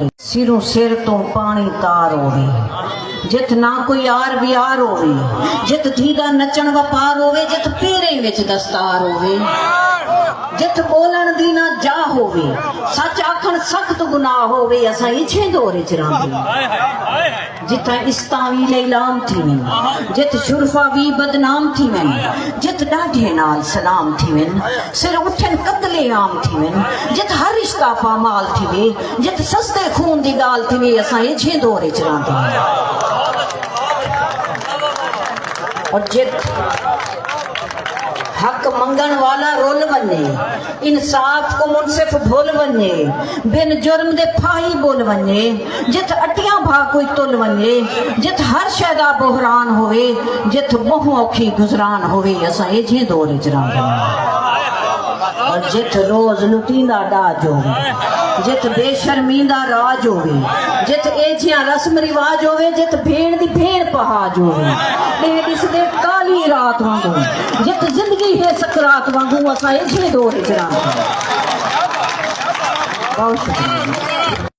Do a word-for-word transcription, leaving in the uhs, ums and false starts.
سروں سر توں پاݨی تار ہووے، جتھ نہ کوئی آر ویار ہووے، جتھ دھی دا نچݨ وپار ہووے، جتھ پیریں وچ دستار ہووے، جتھ ٻولݨ دی نہ جاہ ہووے، سچ آکھݨ سخت گناہ ہووے، اساں ایجھیں دور اچ رہندے ہاں۔ جتھاں استاوی لیلام تھیون، جتھ شرفا وی بدنام تھیون، جتھ ݙاڈھے نال سلام تھیون، سر اٹھن قتل عام تھیون، جتھ ہر رشتہ پامال تھیوے، جتھ سستے خون دی ڳالھ تھیوے، اساں ایجھیں دور اچ رہندے ہاں۔ اور جتھ حق منگݨ والا رل ونڄے، انصاف کوں منصف بھل ونڄے، بن جرم دے پھاہی ٻل ونڄے، جتھ اٹیاں بھا کوئی تل ونڄے، جتھ ہر شے دا بحران ہووے، جتھ ٻہوں اوکھی گزران ہووے، اساں ایجھیں دور اچ رہندے ہاں۔ اور جتھ روز لٹیندا ݙاج ہووے، جتھ بے شرمی دا راج ہووے، جتھ ایجھیاں رسم رواج ہووے، جتھ بھیݨ دی بھیݨ پہاج ہووے، ݙینہہ ݙسدے کالی رات وانگوں، جتھ زندگی ہے سکرات وانگوں، اساں ایجھیں دور اچ رہندے ہاں۔ بہت شکریہ۔